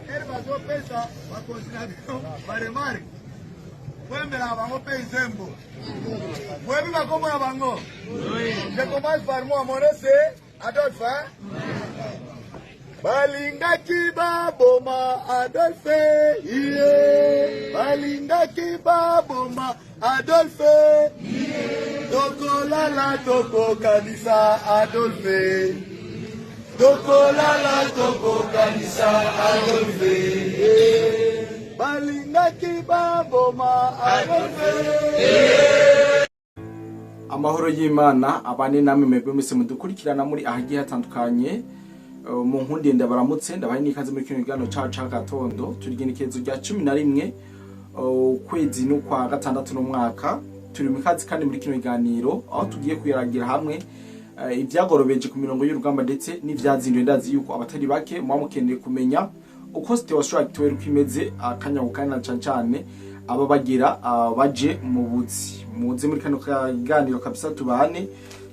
Ere bazopesa bakonzi na bino baremarque, boyembelaka bango mpe nzembo. Boyebi bakombo na bango. Je commence par moi, mon nom c'est Adolphe, hein? Balingaki baboma Adolphe, iye. Balingaki baboma Adolphe. Tokolala, tokokanisa Adolphe. Tokolala, tokokanisa Adolphe. Balingaki baboma Adolphe. Amahoro y'Imana abane namwe mwebwe mwese mudukurikirana muri ahagiye hatandukanye. Mu nkundiye ndabaramutse, ndabahe n'ikaze muri kino kiganiro cacu c'agatondo. Turi igenekerezo rya 11, ukwezi n'ukwa gatandatu n'umwaka. Turi mu kazi kandi muri kino kiganiro aho tugiye kuyaragira hamwe ivyagorobeje ku mirongo y'urugamba ndetse n'ivyazinduye. Ndazi yuko abatari bake muba mukeneye kumenya uko situation actuelle uko imeze akanya ku kanya, na cane cane aba bagira baje mu buzi. Muze muri kano kaganiro kabisa, tubane,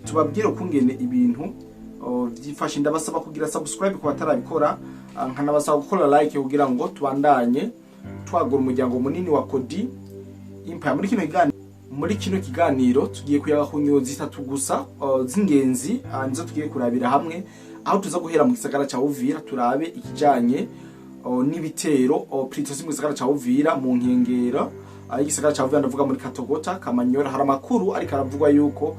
tubabwire ukungene ibintu vyifashe. Ndabasaba kugira subscribe ku batarabikora, nkanabasaba gukora like kugira ngo tubandanye twagura umuryango munini wa Kodi Empire. Muri kino kiganiro tugiye kuyaga ku ngingo zitatu gusa z'ingenzi, nizo tugiye kurabira hamwe, aho tuza guhera mu gisagara ca Uvira, turabe ikijanye n'ibitero, plutôt si mu gisagara ca Uvira, mu nkengero y'igisagara ca Uvira, ndavuga muri Katogota, Kamanyora. Hari amakuru ariko aravugwa yuko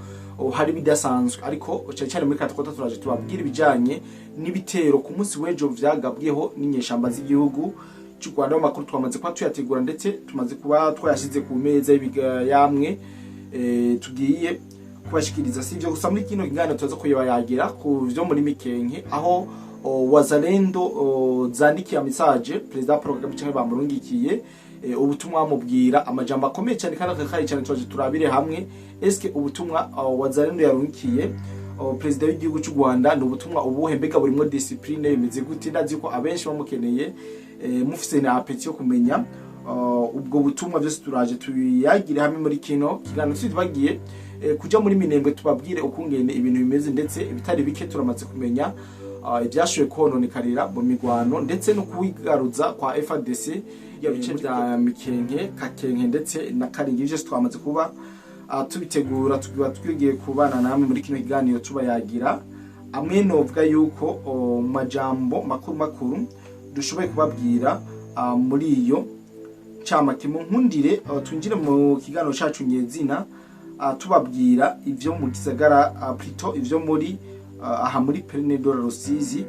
hari bidasanzwe, ariko cyane cyane muri Katogota turaje tubabwira ibijanye n'ibitero ku munsi w'ejo vyagabweho n'inyeshamba z'igihugu cy'u Rwanda. Amakuru twamaze kuba tuyategura, ndetse tumaze kuba twayashize ku meza yamwe tugiye kubashikiriza. Si ivyo gusa, muri kino kiganiro tuza kuyabayagira ku vyo muri Mikenke, aho Wazalendo zandikiye message President Paul Kagame canke bamurungikiye ubutumwa bamubwira amajambo akomeye cyane kandi akakaye cyane. Twaje turabire hamwe eske ubutumwa Wazalendo yarungikiye Perezida w'igihugu cy'u Rwanda ni ubutumwa ubuhe? Mbega burimwo discipline bimeze gute? Ndazi ko abenshi bamukeneye, mufise na appétit yo kumenya ubwo butumwa. Byose turaje tuyagire hamwe muri kino kiganiro. Tubagiye kuja muri Minembwe, tubabwire ukungene ibintu bimeze, ndetse ibitari bike turamaze kumenya ibyashoboye kononekarira mu migwano ndetse no kuwigaruza kwa FARDC ya bice bya Mikenke, Kakenke ndetse na Karingi. Byose twamaze kuba tubitegura, tuba twigiye kubana namwe muri kino kiganiro tubayagira amwe. Novuga yuko mu majambo makuru makuru dushoboye kubabwira muri iyo camake, mu nkundire twinjire mu kiganiro cacu nyezina, tubabwira ivyo mu gisagara, plutôt ivyo muri aha muri Plaine de la Rusizi.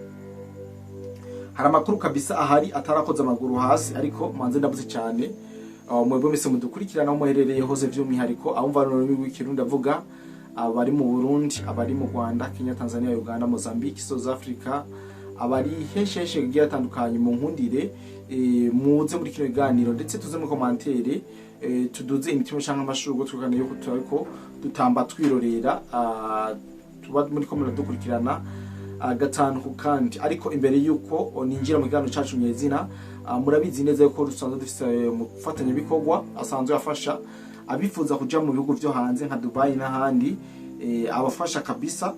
Hari amakuru kabisa ahari atarakoze amaguru hasi, ariko manze ndavuze cyane mwebwe mwese mudukurikirana aho muherereye hose, vy'umwihariko abumva ururimi rw'Ikirundi, avuga abari mu Burundi, abari mu Rwanda, Kenya, Tanzania, Uganda, Mozambique, South Africa, abari henshi henshi hagiye hatandukanye. Mu nkundire muze muri kino kiganiro, ndetse tuze muri commentaire, tuduze imitima canke amashurwe, twerekane yuko turariko dutamba twirorera, tuba muri ko muradukurikirana gatanu ku kandi. Ariko imbere yuko ninjira mu kiganiro cacu nyezina, murabizi neza yuko dusanzwe dufise umufatanyabikorwa asanzwe afasha abifuza kuja mu bihugu vyo hanze nka Dubai n'ahandi, abafasha kabisa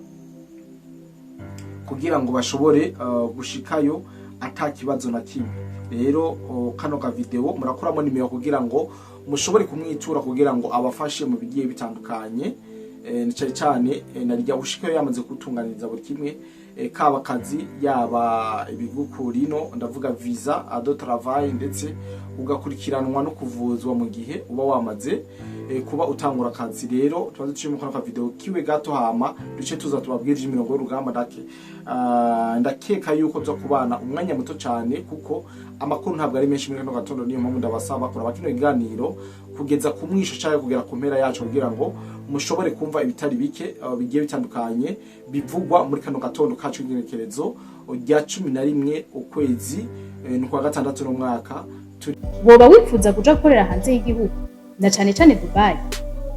kugira ngo bashobore gushikayo ata kibazo na kimwe. Rero kano ka video murakuramo nimero kugira ngo mushobore kumwitura kugira ngo abafashe mu bigiye bitandukanye, cyane cyane narirya ushikayo yamaze kutunganiriza buri kimwe, kaba akazi, yaba ibigukurino, ndavuga visa de travail, ndetse ugakurikiranwa no kuvuzwa mu gihe uba wamaze kuba utangura akazi. Rero tubaze duciye mu kano ka video kiwe gato, hama duce tuza tubabwira imirongo y'urugamba. Ndakeka yuko tuza kubana umwanya muto cyane kuko amakuru ntabwo ari menshi muri kano gatondo. Niyo mpamvu ndabasaba kuraba kino kiganiro kugeza ku mwisho cyangwa kugera ku mpera yacu kugira ngo mushobore kumva ibitari bike bigiye bitandukanye bivugwa muri kano gatondo kacu k'igenekerezo rya 11, ukwezi ni ukwa gatandatu n'umwaka turi. Woba wifuza kuja gukorera hanze y'igihugu, na cane cane Dubai?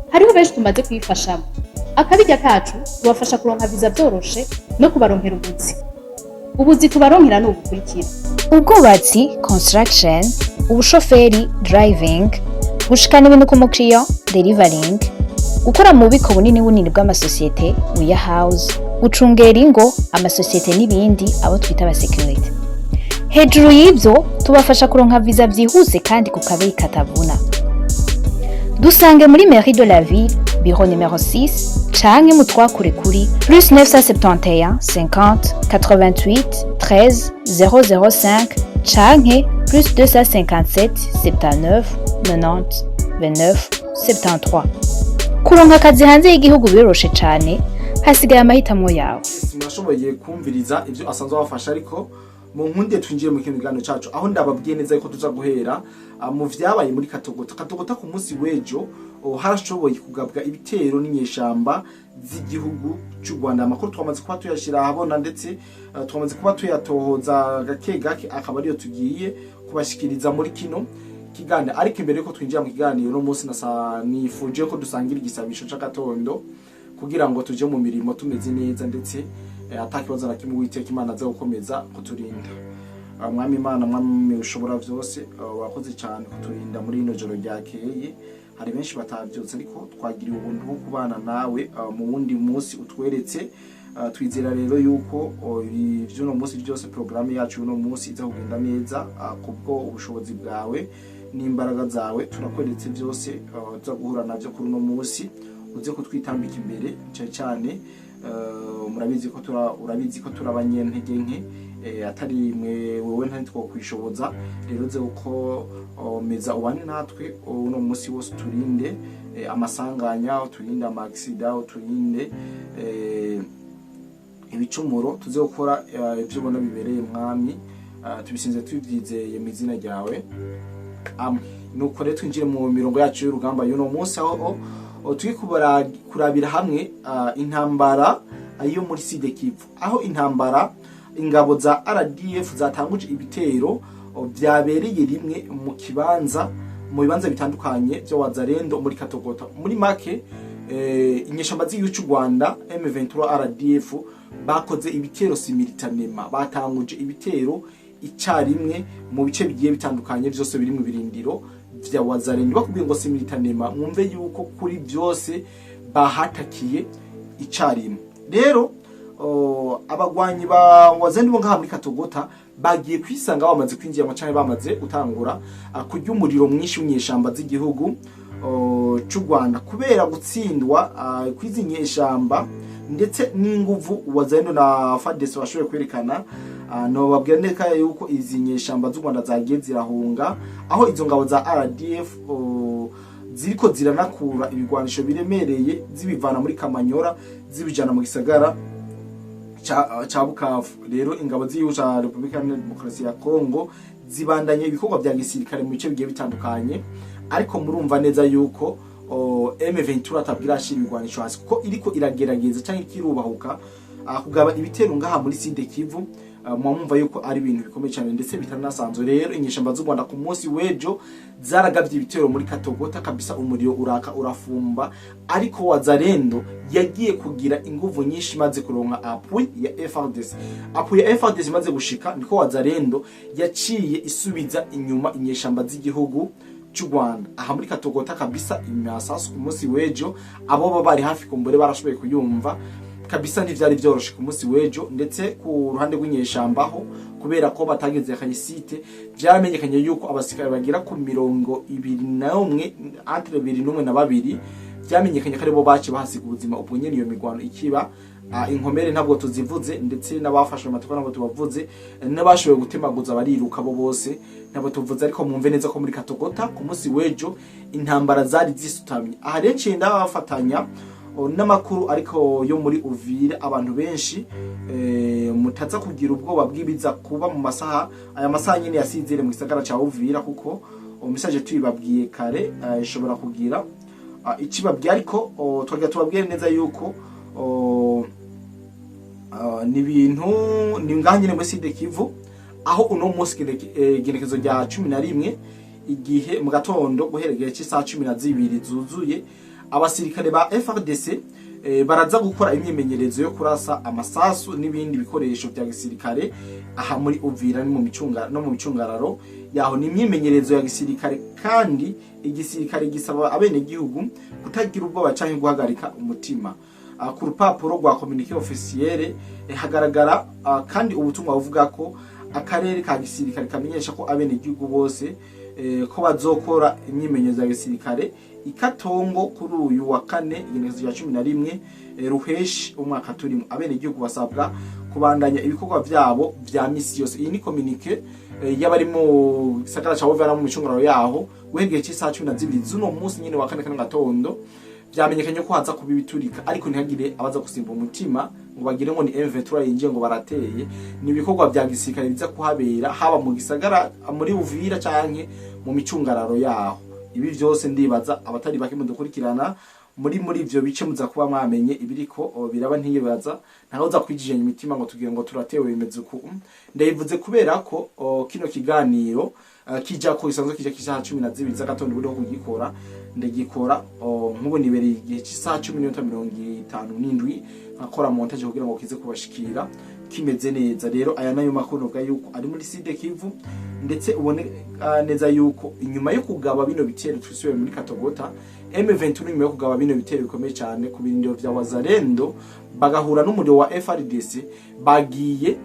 Hariho benshi tumaze kuyifashamo. Akabirya kacu tubafasha kuronka viza vyoroshe no kubaronkera ubuzi. Ubuzi tubaronkera ni ubukurikira: ubwubatsi, construction, ubushoferi, driving, gushikana ibintu ku mukiriya, delivering, gukora mu bubiko bunini bunini bw'amasosiyete, warehouse, gucungera ingo, amasosiyete n'ibindi, abo twita abasécurité. Hejuru y'ibyo, tubafasha kuronka viza byihuse kandi ku kabeyi katavuna. Dusange muri mairie de la ville, bureau numéro 6, canke mutwakure kuri +971 50 88 13 005 canke +257 79 90 29 73. Kuronka akazi hanze y'igihugu biroroshe cane, hasigaye amahitamo yawe. Yes, murashoboye kumviriza ibyo asanzwe abafasha, ariko mu nkunde twinjiye mu kino kiganiro cacu, aho ndababwiye neza yuko tuza guhera mu vyabaye muri Katogota. Katogota ku munsi w'ejo harashoboye kugabwa ibitero n'inyeshamba z'igihugu cy'u Rwanda. Amakuru twamaze kuba tuyashyira ahabona, ndetse twamaze kuba tuyatohoza gake gake, akaba ariyo tugiye kubashikiriza muri kino kiganiro. Ariko imbere yuko twinjira mu kiganiro no munsi, nasa nifuje ko dusangira igisabisho c'agatondo kugira ngo tuje mu mirimo tumeze neza, ndetse ata kibazo na kimwe. Uwiteka Imana aza gukomeza kuturinda. Mwami Imana, Mwami ushobora vyose, wakoze cyane kuturinda muri rino joro ryakeye. Hari benshi batavyutse, ariko twagiriwe ubuntu bwo kubana nawe mu wundi munsi utweretse. Twizera rero yuko ibi vy'uno munsi byose, porogaramu yacu y'uno munsi iza kugenda neza kubwo ubushobozi bwawe n'imbaraga zawe. Turakweretse byose tuza guhura navyo kuri uno munsi, uze kutwitambika imbere cyane cyane. Murabizi ko tura urabizi ko turi abanyentege nke, atari mwe wewe ntari twokwishoboza. Rero uze uko meza ubane natwe uno munsi wose, uturinde amasanganya, uturinde ama accident, uturinde ibicumuro, tuze gukora ibyo ubona bibereye. Mwami, tubisinze tubyizeye mu izina ryawe, amwe. Nuko rero twinjire mu mirongo yacu y'urugamba y'uno munsi, aho turi kurabira hamwe intambara yo muri Sud Kivu, aho intambara ingabo za RDF zatanguje ibitero byabereye rimwe mu kibanza, mu bibanza bitandukanye byo Wazalendo muri Katogota. Muri make, inyeshamba z'igihugu cy'u Rwanda, M23 RDF, bakoze ibitero simultanément, batanguje ibitero icyarimwe mu bice bigiye bitandukanye byose biri mu birindiro vya Wazalendo. Bakubwiye ngo simultanément, mwumve yuko kuri byose bahatakiye icyarimwe. Rero abagwanyi ba Wazalendo bo ngaha muri Katogota bagiye kwisanga bamaze kwinjira mu canke bamaze gutangura kurya umuriro mwinshi w'inyeshamba z'igihugu c'u Rwanda, kubera gutsindwa kw'izi nyeshamba ndetse n'inguvu Wazalendo na FARDC bashoboye kwerekana. No babwira neza yuko izi nyeshamba z'u Rwanda zagiye zirahunga, aho izo ngabo za RDF ziriko ziranakura ibigwanisho biremereye, zibivana muri Kamanyora zibijana mu gisagara ca Bukavu. Rero ingabo z'igihugu ca Repubulika Iharanira Demokarasi ya Kongo zibandanye ibikorwa vya gisirikare mu bice bigiye bitandukanye, ariko murumva neza yuko M23 atabwira ashira ibigwanisho hasi, kuko iriko iragerageza canke ikirubahuka kugaba ibitero ngaha muri Sud Kivu. Mwumva yuko ari ibintu bikomeye cyane ndetse bitanasanzwe. Rero inyeshamba z'u Rwanda ku munsi w'ejo zaragabye ibitero muri Katogota kabisa, umuriro uraka urafumba, ariko Wazalendo yagiye kugira inguvu nyinshi maze kuronka appui ya FARDC. Appui ya FARDC imaze gushika, niko Wazalendo yaciye isubiza inyuma inyeshamba z'igihugu cy'u Rwanda aha muri Katogota kabisa. Imasasu ku munsi w'ejo, abo baba bari hafi kumbure barashoboye kuyumva kabisa, ntivyari vyoroshe ku munsi w'ejo. Ndetse ku ruhande rw'inyeshambaho, kubera ko batageze réussite, vyaramenyekanye yuko abasirikare bagera ku 21, entre 21 na 2, vyamenyekanye ko aribo baci bahasiga ubuzima ubwo nyene iyo migwano ikiba. Inkomere ntabwo tuzivuze, ndetse n'abafashwe amateka ntabwo tubavuze, n'abashoboye gutemaguza bariruka bo bose ntabwo tuvuze. Ariko mwumve neza ko muri Katogota ku munsi w'ejo intambara zari zisutamye. Aha rero nciye ndabafatanya n'amakuru ariko yo muri Uvira. Abantu benshi mutaza kugira ubwoba bw'ibiza kuba mu masaha aya masaha nyine yasinzire mu gisagara ca Uvira, kuko message tuyibabwiye kare ishobora kugira ikibabwiye. Ariko twagira tubabwire neza yuko ni ibintu ni ngaha nyine muri Sud Kivu, aho uno munsi igenekezo rya 11, igihe mu gatondo guhera igihe cy'isaha 12 zuzuye, abasirikare ba FARDC Baraza gukora imyimenyerezo yo kurasa amasasu n'ibindi bikoresho vya gisirikare aha muri Uvira ni mu micunga no mu micungararo yaho. Ni imyimenyerezo ya gisirikare, kandi igisirikare gisaba abenegihugu kutagira ubwoba canke guhagarika umutima. Ku rupapuro rwa communiqué officiel hagaragara kandi ubutumwa buvuga ko akarere ka gisirikare kamenyesha ko abenegihugu bose ko bazokora imyimenyerezo ya gisirikare ikatongo kuri uyu wa kane, igenekerezo rya 11 Ruheshi umwaka turimo. Abenegihugu basabwa kubandanya ibikorwa vyabo vya misi yose. Iyi ni communiqué y'abari mu gisagara ca Uvira no mu micungararo yaho guhera igihe c'isaha 12 z'uno munsi nyene wa kane, kano gatondo. Vyamenyekanye ko haza kuba ibiturika, ariko ntihagire abaza gusimba umutima ngo bagire ngo ni M23 yinjiye ngo barateye. Ni ibikorwa vya gisirikare biza kuhabera, haba mu gisagara muri Uvira canke mu micungararo yaho. Ibi vyose ndibaza abatari bake mudukurikirana muri ivyo bice muza kuba mwamenye ibiriko biraba. Ntiyibaza ntaho uza kwijijanya imitima ngo tugire ngo turatewe, bimeze uku. Ndayivuze kubera ko kino kiganiro kija ko isanzwe kija kisaha 12 z'agatondo. Buriho kugikora ndagikora nk'ubu nibereye igihe cy'isaha 10:57, nkakora montage kugira ngo kize kubashikira kimeze neza. Rero aya nayo makuru novuga yuko ari muri Sud Kivu, ndetse ubone neza yuko inyuma yo kugaba bino bitero, twisubiye muri Katogota, M23 nyuma yo kugaba bino bitero bikomeye cyane ku birindiro vya Wazalendo, bagahura n'umuriro wa FARDC, bagiye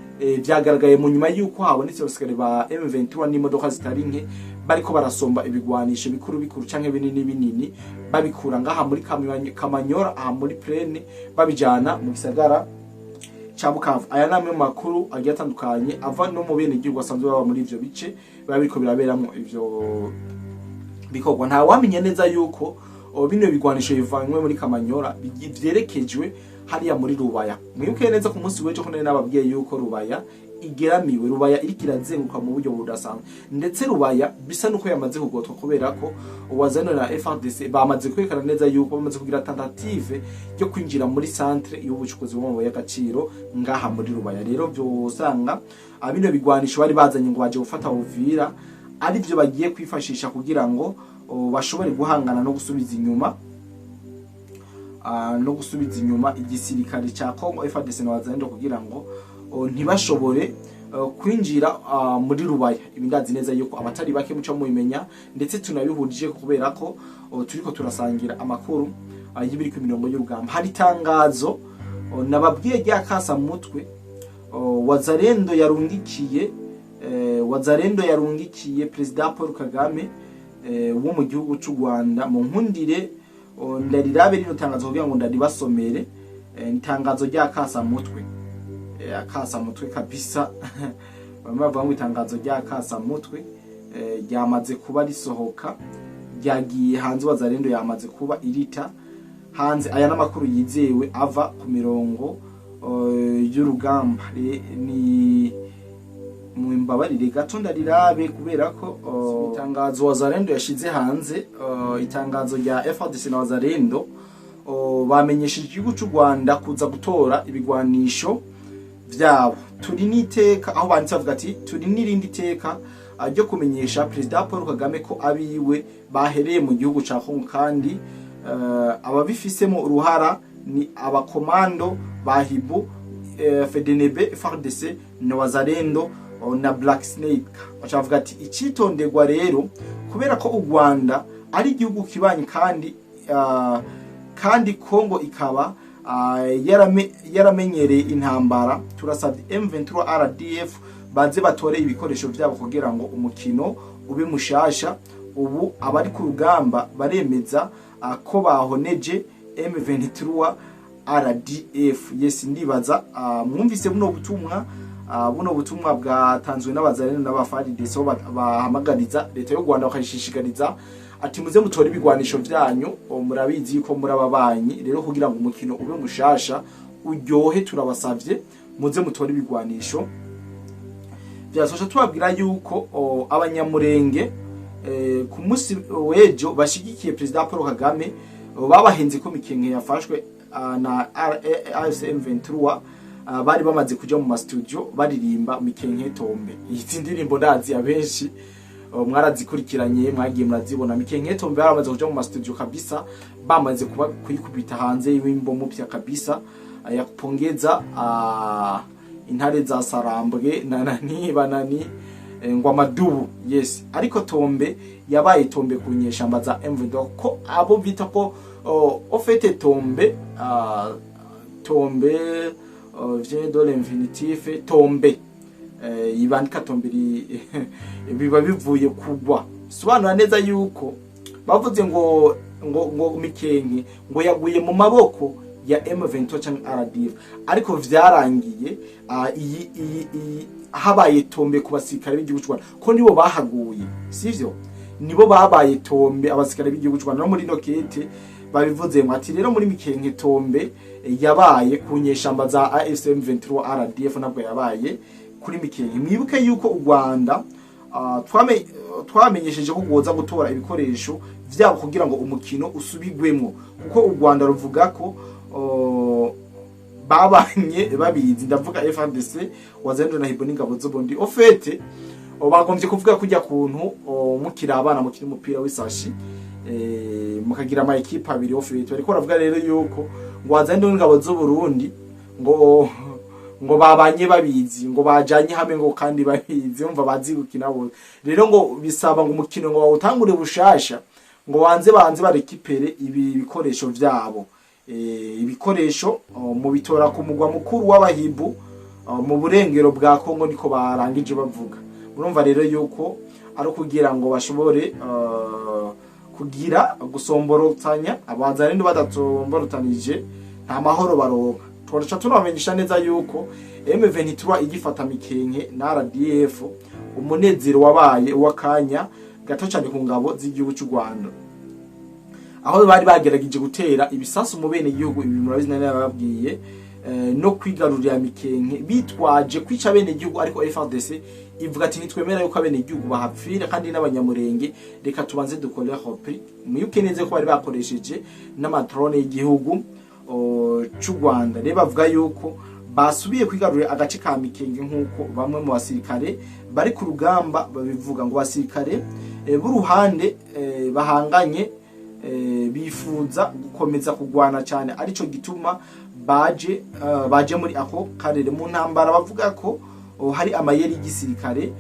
vyagaragaye mu nyuma yuko habonetse abasirikare ba M23 n'imodoka zitari nke bariko barasomba ibigwanisho bikuru bikuru canke binini binini, babikura ngaha muri Kamanyora, aha muri Plaine, babijana mu gisagara ca Bukavu. Aya ni amwe mu makuru agiye atandukanye ava no mu bene gihugu basanzwe baba muri ivyo bice biba biriko biraberamwo ivyo bikorwa. Nta wamenya neza yuko bino bigwanisho bivanywe muri Kamanyora vyerekejwe hariya muri Rubaya. Mwibuke neza ku munsi w'ejo ko nari nababwiye yuko Rubaya igeramiwe, Rubaya iriko irazenguruka mu buryo budasanzwe, ndetse Rubaya bisa nuko yamaze kugotwa, kubera ko Wazalendo na FARDC bamaze kwerekana neza yuko bamaze kugira tentative yo kwinjira muri centre y'ubucukuzi bw'amabuye y'agaciro ngaha muri Rubaya. Rero vyosanga bino bigwanisho bari bazanye ngo baje gufata Uvira ari byo bagiye kwifashisha kugira ngo bashobore guhangana no gusubiza inyuma igisirikare ca Congo, FARDC na Wazalendo, kugira ngo ntibashobore kwinjira muri Rubaya. Ibi ndazi neza yuko abatari bake muca mubimenya, ndetse tunabihurije kubera ko turiko turasangira amakuru y'ibiri ku mirongo y'urugamba. Hari itangazo nababwiye rya kasa mutwe Wazalendo yarungikiye Perezida Paul Kagame wo mu gihugu c'u Rwanda. Mu nkundire ndarirabe rino tangazo kugira ngo ndaribasomere. Itangazo rya kasa mutwe, akasa mutwe kabisa. Bamwe bavuga ngo itangazo rya kasa mutwe ryamaze kuba risohoka, ryagiye hanze, Wazalendo yamaze kuba irita hanze. Aya n'amakuru yizewe ava ku mirongo y'urugamba. Ni mumbabarire gato ndarirabe, kubera ko itangazo Wazalendo yashize hanze, itangazo rya FARDC na Wazalendo, bamenyesheje igihugu cy'u Rwanda kuza gutora ibigwanisho vyabo. Turi n'iteka, aho banditse bavuga ati: "Turi n'irindi teka ryo kumenyesha Perezida Paul Kagame ko abiwe bahereye mu gihugu ca Congo, kandi ababifisemo uruhara ni abakomando ba Hibu, FDNB, FARDC na Wazalendo na Black Snake." Bacavuga ati: "Icitonderwa rero, kubera ko u Rwanda ari igihugu kibanyi kandi Congo ikaba yaramenyereye intambara, turasabye M23 RDF baze batore ibikoresho vyabo kugira ngo umukino ube mushasha. Ubu abari ku rugamba baremeza ko bahoneje M23 RDF." Yes, ndibaza mwumvise buno butumwa. Buno butumwa bwatanzwe n'Abazalendo n'abaFARDC, aho bahamagariza leta y'u Rwanda, bakayishishikariza ati: "Muze mutore ibigwanisho vyanyu, murabizi yuko muri ababanyi. Rero kugira ngo umukino ube mushasha uryohe, turabasavye muze mutore ibigwanisho." Vyasosha tubabwira yuko Abanyamurenge ku munsi w'ejo bashigikiye Perezida Paul Kagame, babahenze ko Mikenke yafashwe na AFC M23. Bari bamaze kuja mu ma studio baririmba "Mikenke tombe". Izi ndirimbo ndazi abenshi Mwarazikurikiranye, mwagiye murazibona. Mikenke Tombe baramaze kuja mu ma studio kabisa, bamaze kuba kuyikubita hanze y'wimbo mupya kabisa ya kupongeza intare za Sarambwe na nani banani, ngo amadubu, yes. Ariko Tombe yabaye tombe ku nyeshamba za M23, ko abo bita ko au fait tombe, tombe vient de l'infinitif tomber. Ibandika tombe biba bivuye kugwa. Sobanura neza yuko bavuze ngo Mikenke ngo yaguye mu maboko ya M23 canke RDF, ariko vyarangiye iyi habaye tombe ku basirikare b'igihugu cy'u Rwanda, ko nibo bahaguye, sivyo? Nibo babaye tombe, abasirikare b'igihugu cy'u Rwanda. No muri no kete babivuze ngo ati rero muri Mikenke tombe yabaye ku nyeshamba za AFC M23 RDF, ntabwo yabaye kuri Mikenke. Mwibuke yuko u Rwanda twamenyesheje ko rwoza gutora ibikoresho vyabo kugira ngo umukino usubigwemwo, kuko u Rwanda ruvuga ko babanye babizi. Ndavuga FARDC, Wazalendo na Hibo n'ingabo z'Uburundi. Au fait bagombye kuvuga kujya kuntu mukiri abana mukiri umupira w'isashi, mukagira ama équipe abiri. Au fait bariko baravuga rero yuko ngo Wazalendo n'ingabo z'Uburundi ngo babanye babizi, ngo bajanye hamwe, ngo kandi babizi, umva bazi gukina bose. Rero ngo bisaba ngo umukino ngo bawutangure bushasha, ngo banze barekipere ibi bikoresho vyabo. Ibikoresho mu bitora ku mugwa mukuru w'abahibu mu burengero bwa Kongo, niko barangije bavuga. Murumva rero yuko ari ukugira ngo bashobore kugira gusomborotanya abazarindi. Badasomborotanije nta mahoro baronka. Turaca tunabamenyesha neza yuko M23 igifata Mikenke na RDF, umunezero wabaye uw'akanya gato cyane ku ngabo z'igihugu cy'u Rwanda, aho bari bagerageje gutera ibisasu mu bene gihugu. Ibi murabizi, nari nababwiye, no kwigarurira Mikenke bitwaje kwica bene gihugu, ariko FARDC ivuga ati ntitwemera yuko abene gihugu bahapfira kandi n'abanyamurenge, reka tubanze dukore repli. Mwibuke neza ko bari bakoresheje n'ama drone y'igihugu c'u Rwanda. Rero bavuga yuko basubiye kwigarurira agace ka Mikenke, nk'uko bamwe mu basirikare bari ku rugamba babivuga, ngo basirikare b'uruhande bahanganye bifuza gukomeza kugwana cyane, arico gituma baje muri ako karere mu ntambara. Bavuga ko hari amayeri y'igisirikare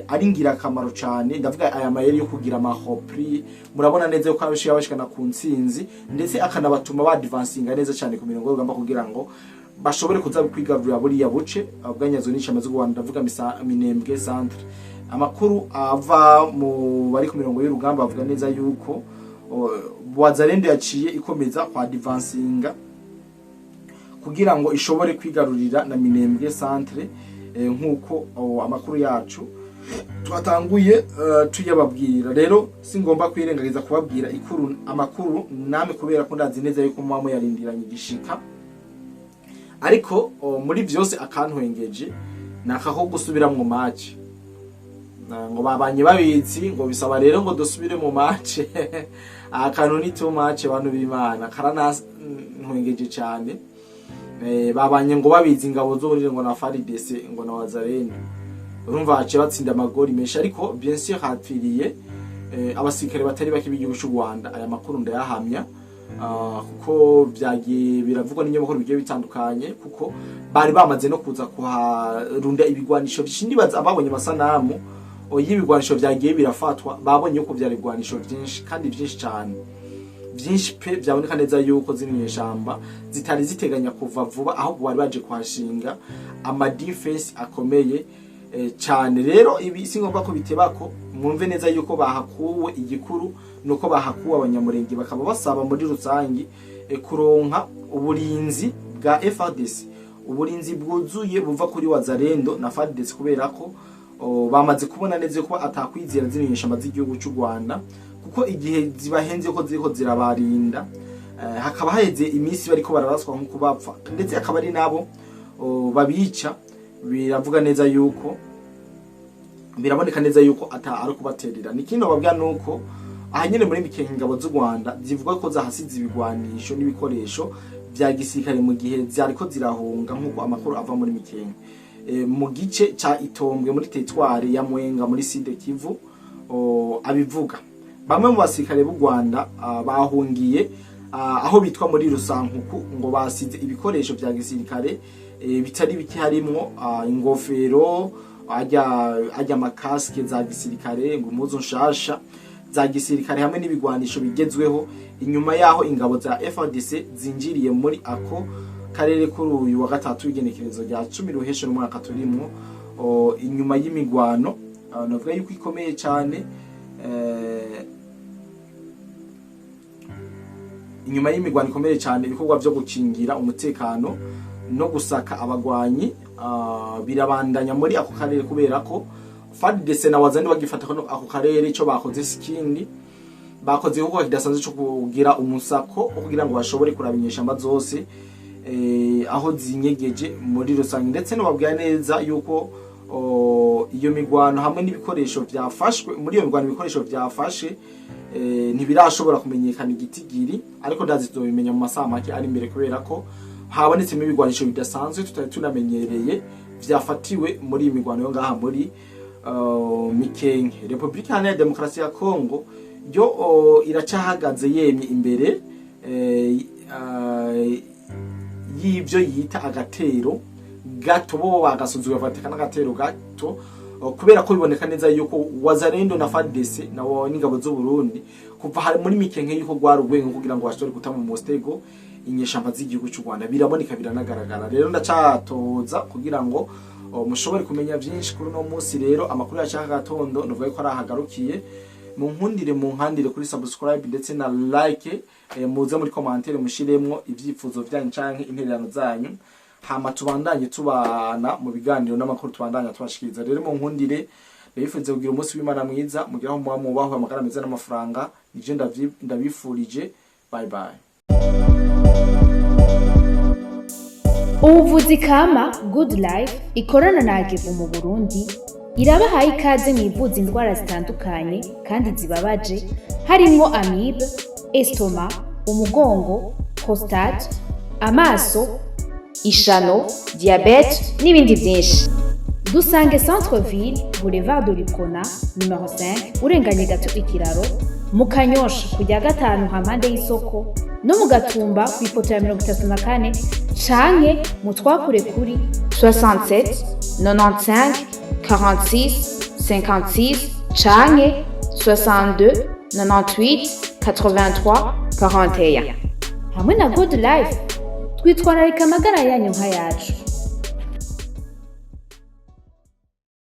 ari ngirakamaro cyane. Ndavuga aya mayeri yo kugira ama repli. Murabona neza yuko abashika bashikana ku ntsinzi, ndetse akanabatuma badvancinga neza cyane ku mirongo y'urugamba kugira ngo bashobore kuza kwigarurira buriya buce bwanyazwe n'ishamba z'u Rwanda. Ndavuga Minembwe centre. Amakuru ava mu bari ku mirongo y'urugamba bavuga neza yuko Wazalendo yaciye ikomeza kwa advancinga kugira ngo ishobore kwigarurira na Minembwe centre, nk'uko amakuru yacu twatanguye tuyababwira. Rero singomba kwirengagiza kubabwira ikuru amakuru namwe, kubera ko ndazi neza yuko muba muyarindiranye igishika. Ariko muri vyose akantwengeje nakaho gusubira mu match. Ngo babanye babizi, ngo bisaba rero ngo dusubire mu match. Akantu ni too much, bantu b'Imana, karanantwengeje cyane. Babanye ngo babizi, ingabo z'Uburundi ngo na FARDC ngo na Wazalendo. Urumva baciye batsinda amagori menshi, ariko bien sûr hapfiriye abasirikare batari bake b'igihugu cy'u Rwanda. Aya makuru ndayahamya kuko vyagiye biravugwa n'ibinyamakuru bigiye bitandukanye, kuko bari bamaze no kuza kuharunda ibigwanisho vyinshi. Ndibaza ababonye amasanamu y'ibigwanisho vyagiye birafatwa babonye yuko vyari ibigwanisho vyinshi kandi vyinshi cyane, vyinshi pe. Vyaboneka neza yuko zino nyeshamba zitari ziteganya kuva vuba, ahubwo bari baje kuhashinga ama defense akomeye cyane. Rero ibi singomba ko bitebako, mwumve neza yuko bahakuwe. Igikuru nuko bahakuwe, abanyamurenge bakaba basaba muri rusangi kuronka uburinzi bwa FARDC, uburinzi bwuzuye buva kuri Wazalendo na FARDC, kubera ko bamaze kubona neza ko atakwizera zino nyeshamba z'igihugu cy'u Rwanda, kuko igihe zibahenze ko ziriko zirabarinda, hakaba haheze iminsi bariko bararaswa nkuko bapfa, ndetse akaba ari nabo babica. Biravuga neza yuko biraboneka neza yuko ata ari kubaterera. Nikindi babwira nuko aha nyene muri Mikenke ingabo z'u Rwanda zivuga ko zahasize ibigwanisho n'ibikoresho vya gisirikare mu gihe vyariko zirahunga, nk'uko amakuru ava muri Mikenke. mu gice ca Itombwe muri territoire ya Mwenga muri Sud Kivu abivuga. Bamwe mu basirikare b'u Rwanda bahungiye aho bitwa muri Rusankuku, ngo basize ibikoresho vya gisirikare bitari bike, harimwo ingofero, ajya amakaske za gisirikare, ngo impuzu nshasha za gisirikare hamwe n'ibigwanisho bigezweho, inyuma yaho ingabo za FARDC zinjiriye muri ako karere kuri uyu wa gatatu, igenekerezo rya 10 Ruheshe n'umwaka turimwo, inyuma y'imigwano navuga yuko ikomeye cyane, inyuma y'imigwano ikomeye cyane. Ibikorwa byo gukingira umutekano no gusaka abagwanyi birabandanya muri ako karere, kubera ko FARDC na Wazalendo bagifata ko ako karere, ico bakoze sikindi, bakoze igikorwa kidasanzwe cyo kugira umusako wo kugira ngo bashobore kuraba inyeshamba zose aho zinyegeje muri rusange. Ndetse nobabwira neza yuko iyo migwano hamwe n'ibikoresho vyafashwe muri iyo migwano, ibikoresho vyafashe ntibirashobora kumenyekana igitigiri, ariko ndazi tuzobimenya mu masaha make ari imbere, kubera ko habonetsemo ibigwanisho bidasanzwe tutari tunamenyereye vyafatiwe muri iyi migwano yo ngaha muri Mikenke. Repubulika Iharanira Demokarasi ya Kongo yo iracahagaze yemye imbere y'ivyo yita agatero gato. Bo bagasuzugura, bagateka n'agatero gato, kubera ko biboneka neza yuko Wazalendo na FARDC na n'ingabo z'u Burundi kuva hari muri Mikenke yuko rwari urwego kugira ngo bashobore guta mu mustego inyeshamba z'igihugu cy'u Rwanda. Biraboneka, biranagaragara. Rero ndacatoza kugira ngo mushobore kumenya byinshi kuri uno munsi. Rero amakuru yacu y'aka gatondo nuvuga ko arahagarukiye. Munkundire, munkandire kuri subscribe ndetse na like, muze muri commentaire mushiremwo ivyifuzo vyanyu canke intererano zanyu, hama tubandanye tubana mu biganiro n'amakuru tubandanya tubashikiriza. Rero munkundire, ndabifuza kugira umunsi w'Imana mwiza, mugira aho muba mubaho amagara meza n'amafaranga. Nivyo ndabifurije. Bye bye. Ubuvuzi kama Good Life ikorana na Agevu mu Burundi irabahaye ikaze mu ivuza indwara zitandukanye kandi zibabaje, harimwo amibe, estomac, umugongo, prostate, amaso, ishano, diabète n'ibindi byinshi. Dusange Centre Ville, Boulevard de l'Uprona, numero 5, urenganye gato ikiraro, mu Kanyosha kujya gatanu hampande y'isoko, no mu Gatumba ku ipoto ya 34, canke mu twakure kuri 67 95 46 56 canke 62 98 83 41. Hamwe na Good Life twitwararika amagara yanyu nk'ayacu.